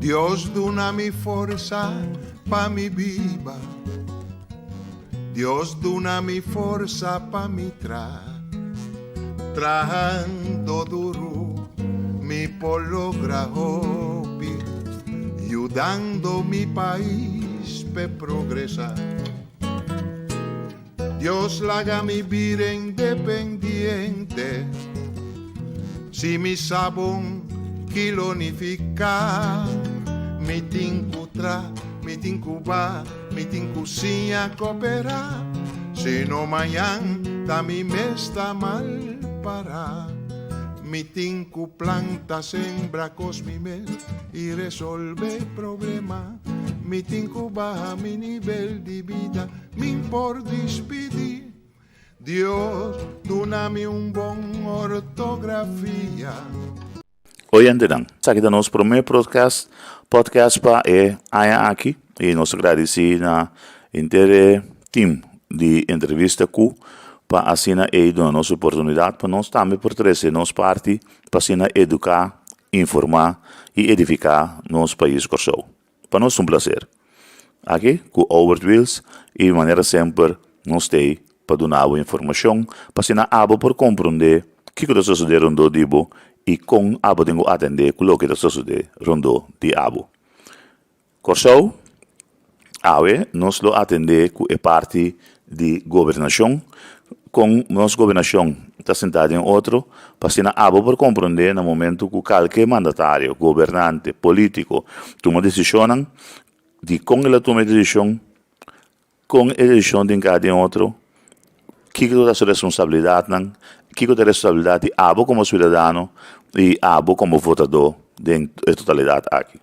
Dios duna mi forsa pa mi biba. Dios duna mi forsa pa mi tra. Trahando duru mi por logra hopi, yudando mi pais p'e progresa. Dios laga mi bira independiente, si mi sa bon ki lo nifiká. Mi tin ku tra, mi tin ku ba, mi tin ku siña koperá, si no mañan ta mi mes ta mal pará. Mi tin ku planta, sembra kos mi mes i resolve problema. Mi tin ku baha mi nivel di bida, min por dispidí. Dios duna mi un bon ortografia. Oyentenan, esaki ta nos promé podcast podcast pa e aña aki i nos ta gradisí na henter e team di Entrevista Ku pa asina ei duna nos oportunidat pa nos tambe por trese nos parti pa asina eduká, informá i edifiká nos pais Kòrsou. Pa nos ta un placer. Aki ku Albert Wiels i manera semper nos t'ei pa duna bo informashon pa asina abo por komprondé kiko ta sosodé rondó di bo i kon abo tin ku atendé ku loke ta sosodé rondó di abo. Kòrsou, awe nos lo atendé ku e parti di gobernashon, kon nos gobernashon ta sentá den otro, pa asina abo por komprondé na momentu ku kalke mandatario, gobernante, polítiko tuma desishonnan, dikon el a tuma e desishon, kon e desishon tin ka den otro, kiko ta su responsabilidatnan, kiko ta e responsabilidat di abo komo siudadano i abo komo votadó den e totalidat aki.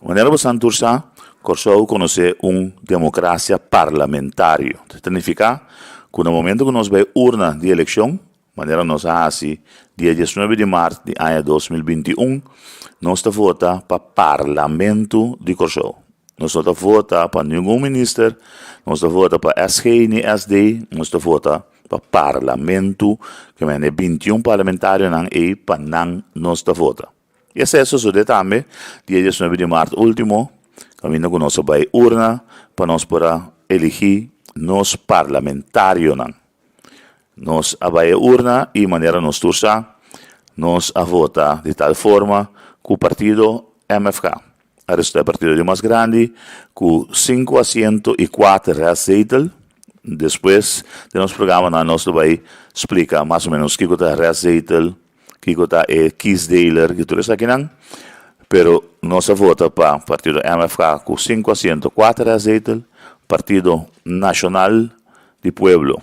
Manera bo san tur sa, Kòrsou konosé un demokrasia parlamentario. Ta nifiká ku na momento ku nos bai urna di elekshon, manera nos a hasi dia diesnuebe di mart di aña 2021, nos ta vota pa Parlamento di Kòrsou. Nos no ta vota pa ningun minister, nos ta vota pa SG ni SD, nos ta vota pa Parlamento, ke mende 21 parlamentarionan ei pa nan nos ta vota. I esei a sosodé tambe dia diesnuebe di mart último, kaminda ku nos a bai urna pa nos por a eligí nos parlamentarionan. Nos a bai e urna i manera nos tur sa, nos a vota di tal forma ku partido MFK a resultá e partido di mas grandi ku sinku asiento i kuater restzetel. Despues den nos programanan nos lo bai splika mas o ménos kiko ta restzetel. Kiko ta e kiesdeler i tur esakinan, pero nos a vota pa partido MFK ku sinku asiento kuater zetel, Partido Nashonal di Pueblo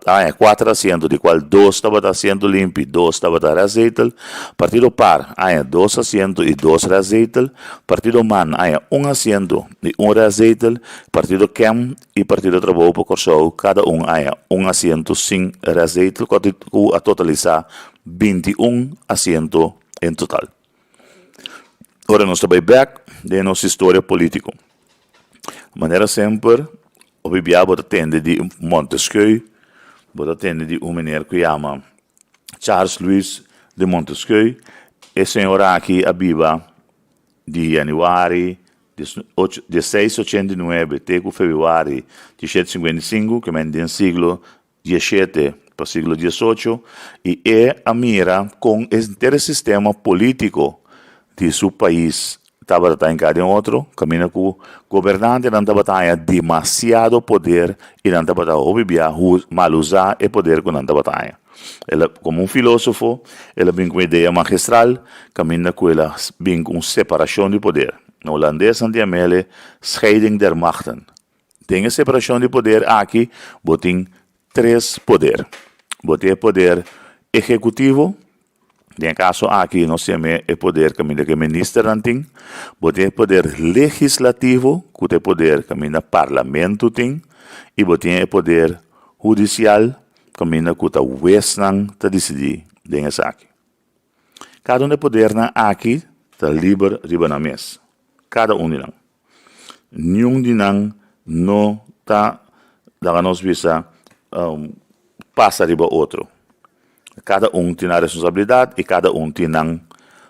haña kuater asiento di kual dos tabata asiento limpi, dos tabata restzetel, Partido par haña dos asiento i dos restzetel, Partido man haña un asiento i un restzetel, Partido kem i Partido Trabou pa Kòrsou kada un haña un asiento sin restzetel ku a totalisá 21 asiento en total. Ora nos ta bai bèk den nos historia polítiko, manera semper hopi bia bo ta tende di Montesquieu, bo ta tende di un meneer ku yama Charles Louis de Montesquieu, e señor aki a biba di yanüari 1689 te ku febrüari 1755, ke men den siglo diesshete pa siglo diesocho, i e a mira kon e henter e sistema polítiko di su pais tabata ta hinká den otro, kaminda ku gobernantenan tabata haña demasiado poder i nan tabata hopi bia malusá e poder ku nan tabata haña. El a, komo un filósofo, el a bin ku un idea magistral kaminda ku el a bin ku un separashon di poder. Na hulandes nan ta yama el e scheiding der machten. Den e separashon di poder aki bo tin tres poder. Bo tin e poder ehekutivo, den e kaso aki nos yama e poder kaminda ku e ministernan tin. Bo tin e poder legislativo, ku ta e poder kaminda parlamento tin. I bo tin e poder hudisial, Kaminda ku ta wesnan ta disidí den esaki. Kada un di e podernan aki ta liber riba nan mes. Kada un di nan. Niun di nan no ta, laga nos bisa, pasa riba otro. Kada un tin nan responsabilidat i kada un tin nan.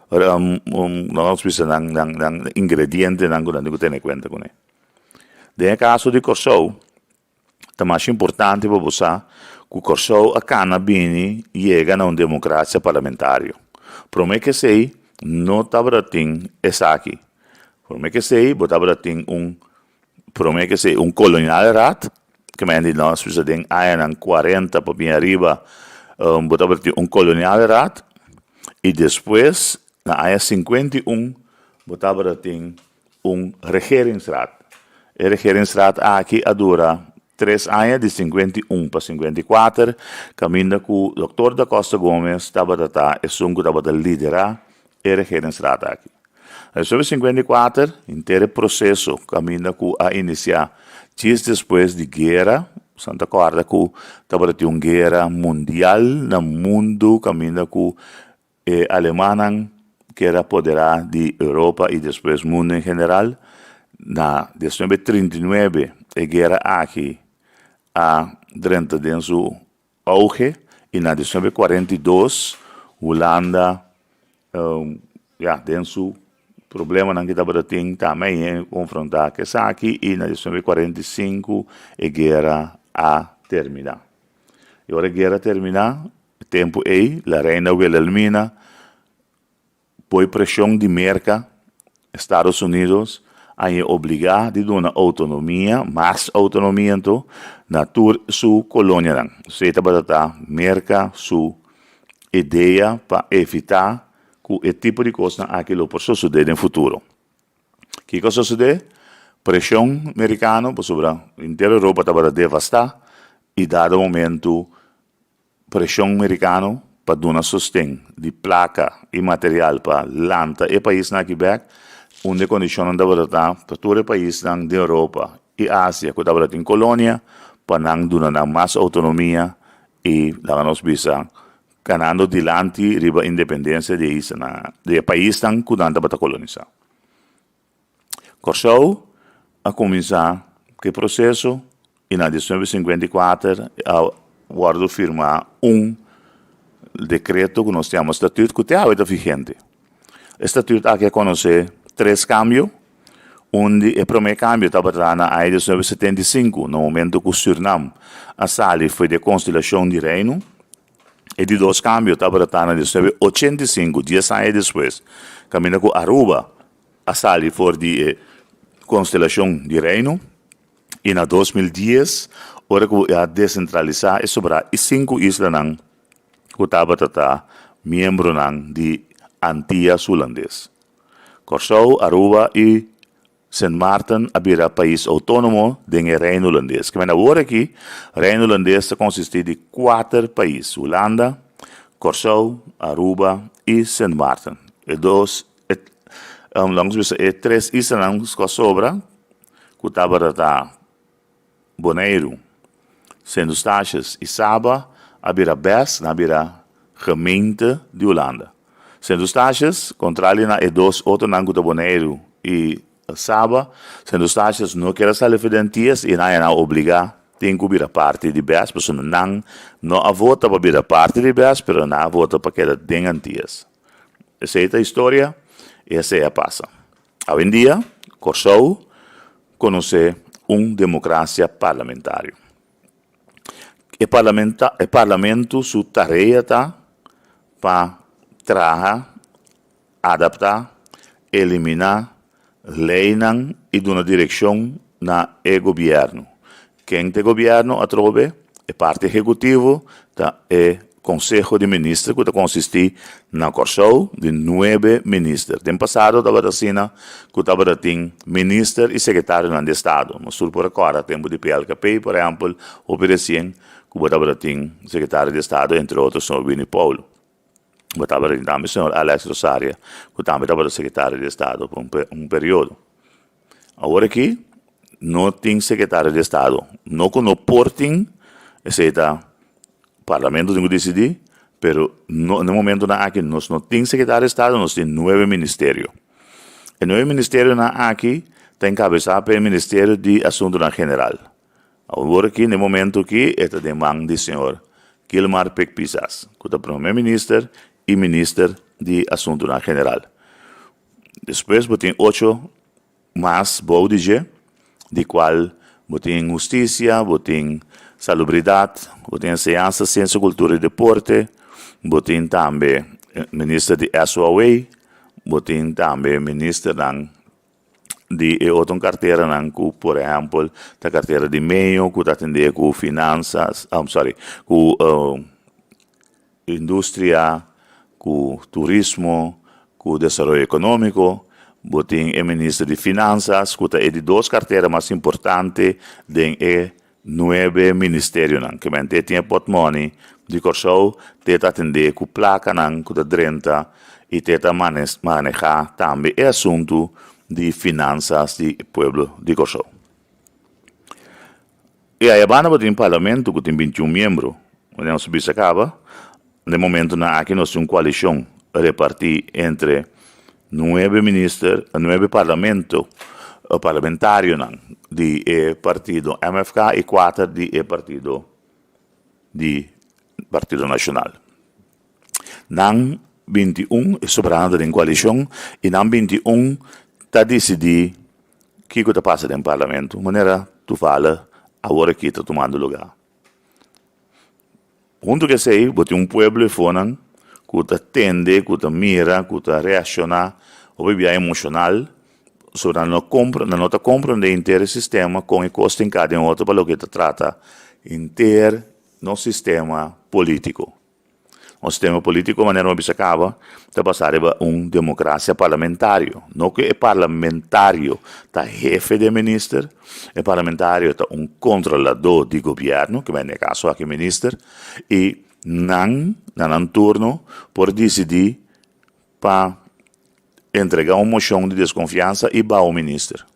Nos bisa nan nan nan ingredientenan ku nan tin ku tene kuenta kuné. Den e kaso di Kòrsou ta masha importante pa bo sa ku Kòrsou a kana bini yega na un demokrasia parlamentario. Promé ku esei no tabata tin esaki. Promé ku esei bo tabata tin un promé ku esei un kolonialraad ke men di nos bisa den añanan kuarenta pa bin ariba bo tabata tin un kolonialraad i despues na aña 51 bo tabata tin un regeringsraad. E regeringsraad aki a dura tres aña di 51 pa 54 kaminda ku Doktor Da Costa Gomez tabata ta esun ku tabata lidera e regeringsraad aki. Despues di 54 henter e proseso kaminda ku a inisiá djis despues di guera, boso ta kòrda ku tabata tin un guera mundial na mundu kaminda ku e alemannan kier a poderá di Europa i despues mundu en general. Na diesnuebe 39 e guera aki a drenta den su auge i na 1942 Hulanda ya den su problemanan ki tabata tin tambe a yega konfronta ku esaki i na 1945 e guera a termina. I ora e guera a termina e tempu ei la reina Wilhelmina Poi preshon di Merka, Estados Unidos a ñe obligá di duna outonomia, mas outonomia anto, na tur su kolonianan. Esei tabata ta Merka su idea pa evitá ku e tipo di kosnan aki lo por sosodé den futuro. Kiko a sosodé? Preshon merikano, pasobra henter Europa tabata devastá i dado momentu Preshon merikano pa duna sosten di plaka i material pa lanta e paisnan aki bek, un di e kondishonnan tabata ta pa tur e paisnan den Europa i Asia ku tabata tin kolonia pa nan duna nan mas outonomia i laga nos bisa kanando dilanti riba independensia di e islanan di e paisnan ku nan tabata kolonisá. Kòrsou a kuminsá ku e proseso i na 1954 a wòrdu firmá un dekreto ku nos yama statüt ku te awe ta vigente. E statüt aki a konosé tres kambio. Un di e promé kambio tabata na aña 1975 na momentu ku Sürnam a sali for di e konstelashon di Reino. E di dos kambio tabata ta na 1985, dies aña despues, kaminda ku Aruba a sali for di e konstelashon di Reino i na 2010 ora ku a desentralisá e sobrá e sinku islanan ku tabata ta miembronan di Antias Hulandes. Kòrsou, Aruba i Sint Maarten a bira pais outónomo den e Reino Hulandes. Kimen awor aki, Reino Hulandes ta konsistí di kuater pais, Hulanda, Kòrsou, Aruba i Sint Maarten. E dos, e, laga nos bisa e tres islanan ku a sobra, ku tabata ta Boneiru, Sint Eustatius i Saba a bira bes, nan a bira gemeente di Hulanda. Sint Eustatius, kontrali na e dos otronan ku ta Boneiru i Saba, Sint Eustatius no kier a sali for di Antias i nan a obligá tin ku bira parti di bes pasobra nan no a vota pa bira parti di bes pero nan a vota pa keda den Antias. Esei ta historia i esei a pasa. Awendia Kòrsou konosé un demokrasia parlamentario. E parlamenta e parlamento su tarea ta pa traha, adaptá, eliminá leinan i duna direkshon na e gobièrnu. Ken ta e gobièrnu atrobe? E parti ehekutivo ta e Konseho di Minister ku ta konsistí na Kòrsou di nuebe minister. Den pasado tabata asina ku tabata tin minister i sekretarionan di estado. Nos tur por a kòrda tempu di PLKP por ehèmpel hopi resien ku bo tabata tin sekretario di estado entre otro señor Winnie Paulo. Bo tabata tin tambe señor Alex Rosaria ku tambe tabata sekretario di estado pa un periodo. Awor aki no tin sekretario di estado. No ku no por tin, esei ta parlamento tin ku disidí, pero no na e momentonan aki nos no tin sekretario di estado, nos tin nuebe ministerio. E nuebe ministerionan aki ta enkabesá pa e ministerio di asuntunan general. Awor aki na e momento aki e ta den man di señor Gilmar Pik Pisas ku ta prome minister i minister. di Asuntunan General. Despues bo tin ocho mas bou di dje, di kual bo tin Hustisia, bo tin Salubridat, bo tin Enseñansa, Siensia, Kultura i Deporte, bo tin tambe Minister di SOAW, bo tin tambe ministernan di e otro karteranan ku por ehèmpel ta kartera di meio ku ta atendé ku finansas, sorry, ku industria, ku turismo, ku desaroyo ekonómiko. Bo tin e minister di finansas ku ta e di dos kartera mas importante den e Nuebe ministerionan ke men te tin e pòtmòni di Kòrsou te ta atendé ku plakanan ku ta drenta i te ta manehá tambe e asuntu di finansas di pueblo di Kòrsou. I ayabanda bo tin parlamento ku tin 21 miembro, manera nos a bisa kaba, Den momentonan aki nos tin un koalishon repartí entre nuebe minister, nuebe parlamento, parlamentarionan di e partido MFK i kuater di e partido di Partido Nashonal. Nan 21 e sobrando den koalishon i nan 21 ta disidí kiko ta pasa den parlamento, manera toevallig awor aki ta tumando lugá. Huntu ku esei bo tin un pueblo efonan ku ta tende, ku ta mira, ku ta reakshoná hopi bia emoshonal, so nan no kompre nan no ta komprendé henter e sistema kon e kos tin ka den otro pa loke ta trata henter nos sistema polítiko. Nos sistema politico, manera mi a bisa caba, ta basa riba un democracia parlamentario. No cu e parlamentario ta hefe di e minister, e parlamentario ta un controlador di gobierno, cu den e caso aki minister, y nan, na nan turno, por dicidi pa entrega un mocion di desconfiansa y baha un minister.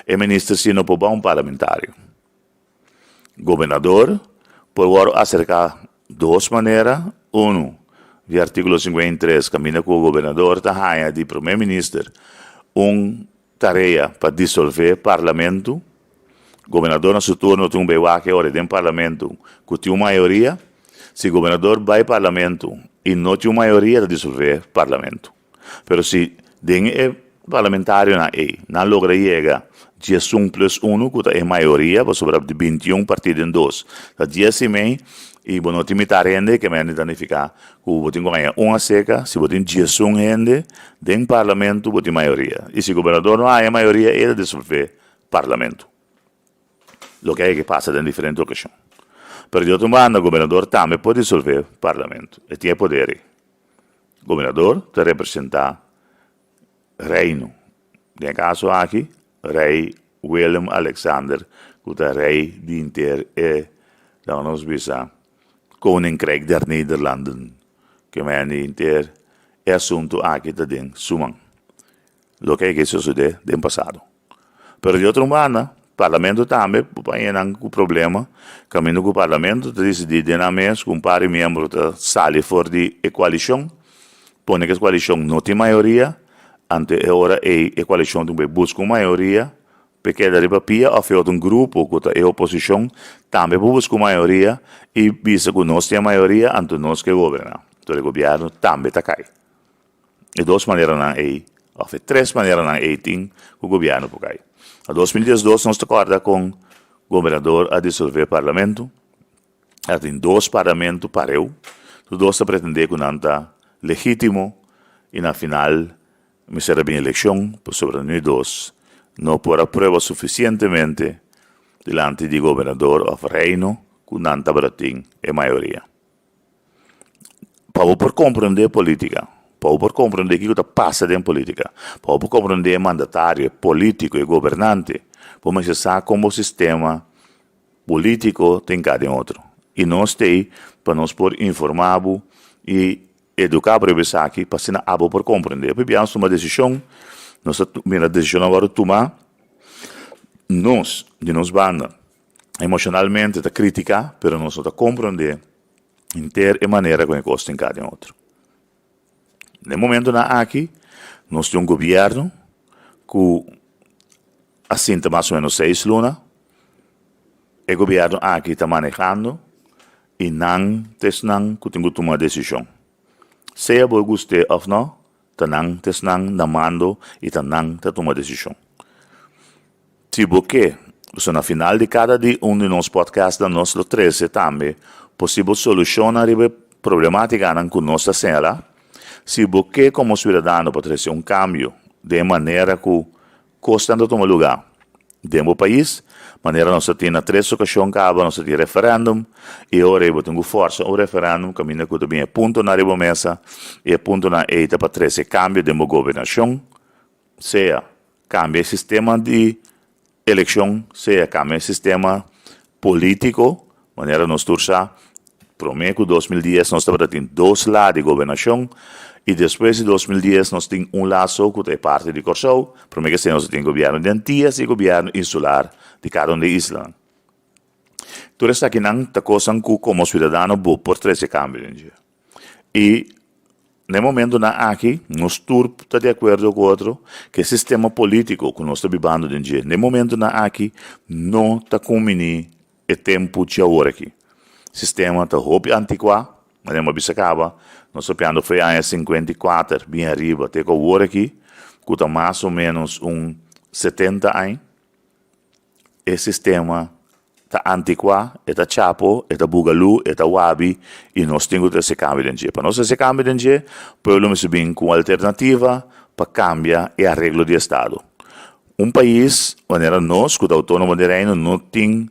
E minister si no por baha un parlamentario. Gobernador por wòrdu aserká dos manera, unu, di artíkulo 53 kaminda ku gobernador ta haña di promé minister un tarea pa disolvé parlamentu. Gobernador na su turno tin un bai wak e ora den parlamentu ku tin un mayoria. Si gobernador bai parlamentu i no tin un mayoria ta disolvé parlamentu. Pero si den e parlamentarionan ei nan logra yega 11 plus unu ku ta e mayoria pasobra di 21 partí den dos ta dies i mei i bo no tin mitar hende ke mende ta nifiká ku bo tin ku haña un aseka si bo tin 11 hende den parlamento bo tin mayoria i si gobernador no haña mayoria e ta disolvé parlamento loke a yega pasa den diferente okashon pero di otro banda gobernador tambe por disolvé parlamento e tin e poder ei. Gobernador ta representá Reino, den e kaso aki Rei Willem Alexander ku ta rei di henter e, laga nos bisa, Koninkrijk der Nederlanden, ke men di henter e asuntu aki ta den su man. Loke a sosodé den pasado. Pero di otro banda, Parlamento tambe por haña nan ku problema, kaminda ku Parlamento ta disidí den nan mes ku un par di miembro ta sali for di e koalishon, pone ku e koalishon no tin mayoria, anto e ora ei e koalishon tin ku bai buska un mayoria pa e keda riba pia òf e otro grupo ku ta e oposishon tambe por buska un mayoria i bisa ku nos tin e mayoria anto nos ke goberná. Entonces e gobièrnu tambe ta kai. E dos maneranan ei, òf e tres maneranan ei tin ku gobièrnu por kai. Na 2012 nos ta kòrda kon gobernador a disolvé parlamento. A tin dos parlamento pareu. Tur dos ta pretendé ku nan ta legítimo i na final mester a bin elekshon pasobra nu dos no por a prueba sufisientemente dilanti di gobernador òf reino ku nan tabata tin e mayoria. Pa bo por comprende politica, pa bo por comprende kico ta pasa den politica, pa bo por comprende e mandatario, e politico, e gobernante, bo mester sa con bo sistema politico ta hinca den otro. Y nos t'ey pa nos por informa bo y educa bo riba esaki pa asina abo por comprende. Hopi bia nos tuma decision, nos ta mira decisionnan worde tuma, nos di nos banda emocionalmente ta critica, pero nos no ta comprende henter e manera con e cos tin cay den otro. Den momentonan aki nos tin un gobierno cu a sinta mas o menos seis luna, e gobierno aki ta manehando y nan ta esnan cu tin cu tuma decision. Sea bo gust'é òf nò, ta nan ta esnan na mando i ta nan ta tuma desishon. Si bo ke, so na final di kada di un di nos podcastnan nos lo trese tambe posibel solushonnan riba e problemátikanan ku nos ta señalá. Si bo ke komo siudadano pa trese un kambio den e manera ku kosnan ta tuma lugá den bo pais, manera nos ta tin na tres okashon kaba nos ta tin referèndum i ora ei bo tin ku fòrsa un referèndum kaminda ku ta bin e puntonan riba mesa i e puntonan ei ta pa trese kambio den bo gobernashon, sea kambia e sistema di Elekshon sea kambia e sistema polítiko, manera nos tur sa, promé ku 2010 nos tabata tin dos la di gobernashon i despues di 2010 nos tin un la so ku ta e parti di Kòrsou, promé ku esei nos a tin gobièrnu di Antias i gobièrnu insular di kada un di e islanan. Tur esakinan ta kosnan ku komo siudadano bo por trese kambio den dje. I na e momentonan aki nos tur ta di akuerdo ku otro ku e sistema polítiko ku nos ta bibando den dje na e momentonan aki no ta kumbiní e tempu dje awor aki. Sistema ta hopi antikuá, manera mi a bisa kaba, nos ta piando for e aña 54 bin ariba te ku awor aki ku ta mas o ménos un 70 aña. E sistema ta antikuá, e ta chapo, e ta bugalú, e ta wabi i nos tin ku trese kambio den dje. Pa nos trese kambio den dje, pueblo mester bin ku un alternativa pa kambia e areglo di estado. Un pais manera nos ku ta outónomo den Reino no tin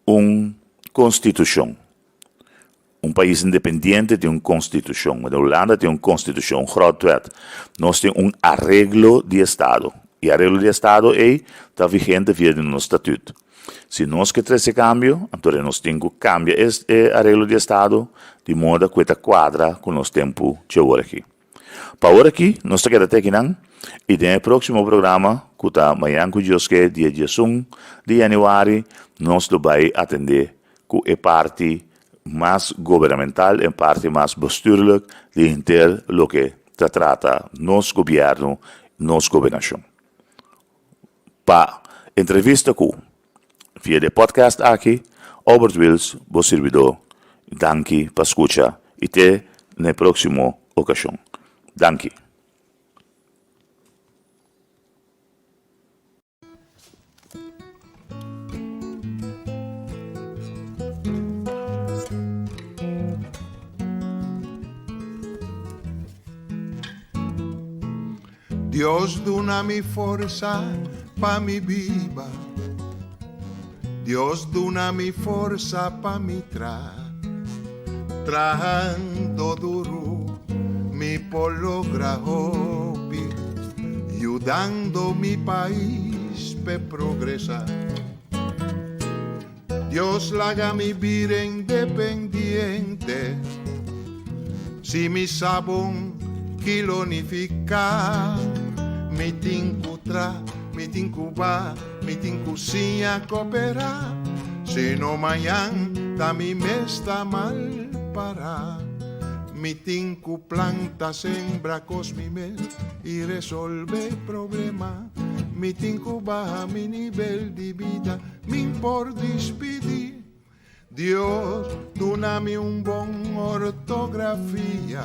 un konstitushon. Un pais independiente tin un konstitushon. Manera Hulanda tin un konstitushon, un grondwet. Nos tin un areglo di estado. I areglo di estado ei ta vigente via di nos statut. Si nos ke trese kambio, anto nos tin ku kambia e areglo di estado di moda ku e ta kuadra ku nos tempu dje ora aki. Pa ora aki nos ta keda te akinan i den e próksimo programa ku ta mañan ku Dios ke dia 11 di yanüari nos lo bai atendé ku e parti mas gobernamental, e parti mas bestuurlijk di henter loke ta trata nos gobièrnu, nos gobernashon. Pa entrevista ku via di e podcast aki, Albert Wiels, bo sirbidó. Danki pa skucha i te na e próksimo okashon. Danki. Dios duna mi forsa pa mi biba. Dios duna mi forsa pa mi tra. Trahando duru mi por logra hopi, yudando mi pais p'e progresa. Dios laga mi bira independiente, si mi sa bon ki lo nifiká. Mi tin ku tra, mi tin ku ba, mi tin ku siña koperá, sino mañan ta mi mes ta mal pará. Mi tin ku planta, sembra kos mi mes i resolve problema. Mi tin ku baha mi nivel di bida. Min por dispidí. Dios duna mi un bon ortografia.